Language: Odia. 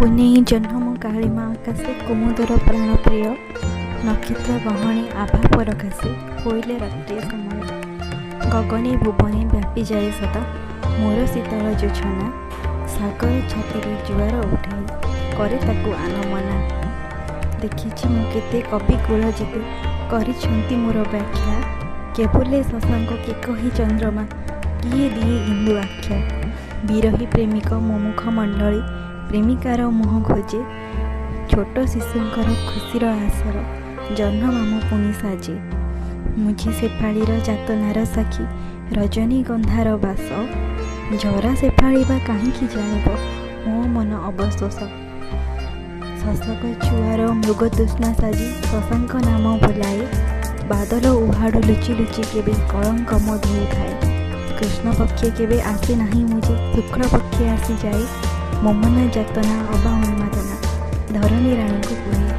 ପୁନେଇ ଜହ୍ନ ମୋ କାଳିମା ଆକାଶେ, କୁମୁଦର ପ୍ରାଣପ୍ରିୟ। ନକ୍ଷତ୍ର ଗହଣେ ଆଭା ପରକାଶେ, ହୋଇଲେ ରାତ୍ରି ସମୟ। ଗଗନେ ଭୁବନେ ବ୍ୟାପିଯାଏ ସଦା ମୋର ଶୀତଳ ଜୋଛନା। ସାଗର ଛାତିରେ ଜୁଆର ଉଠାଇ କରେ ତାକୁ ଆନମନା। ଦେଖିଛି ମୁଁ କେତେ କବିକୁଳ ଯେତେ କରିଛନ୍ତି ମୋର ବ୍ୟାଖ୍ୟା। କେ ବୋଲେ ଶଶାଙ୍କ, କେ କହେ ଚନ୍ଦ୍ରମା, କିଏ ଦିଏ ଇନ୍ଦୁ ଆଖ୍ୟା। ବିରହୀ ପ୍ରେମିକ ମୋ ମୁଖମଣ୍ଡଳେ ପ୍ରେମିକାର ମୁହଁ ଖୋଜେ। ଛୋଟ ଶିଶୁଙ୍କର ଖୁସିର ଆସର ଜହ୍ନ ମାମୁଁ ପୁଣି ସାଜେ। ମୁଝେ ଶେଫାଳୀର ଯାତନାର ସାକ୍ଷୀ ରଜନୀଗନ୍ଧାର ବାସ। ଝରା ଶେଫାଳୀ ବା କାହିଁକି ଜାଣିବ ମୋ ମନ ଅବଶୋଷ। ଶଶକ ଛୁଆର ମୃଗତୃଷ୍ଣା ସାଜି ଶଶାଙ୍କ ନାମ ବୋଲାଏ। ବାଦଲ ଉହାଡ଼ୁ ଲୁଚି ଲୁଚି କେବେ କଳଙ୍କ ମୋ ଧୋଉଥାଏ। କୃଷ୍ଣ ପକ୍ଷେ କେବେ ଆସେ ନାହିଁ ମୁଝେ, ଶୁକ୍ଳ ପକ୍ଷେ ଆସିଯାଏ। ମୋ ମନ ଯାତନା ଅବା ଉନ୍ମାଦନା ଧରଣୀ ରାଣୀଙ୍କୁ କୁହେ।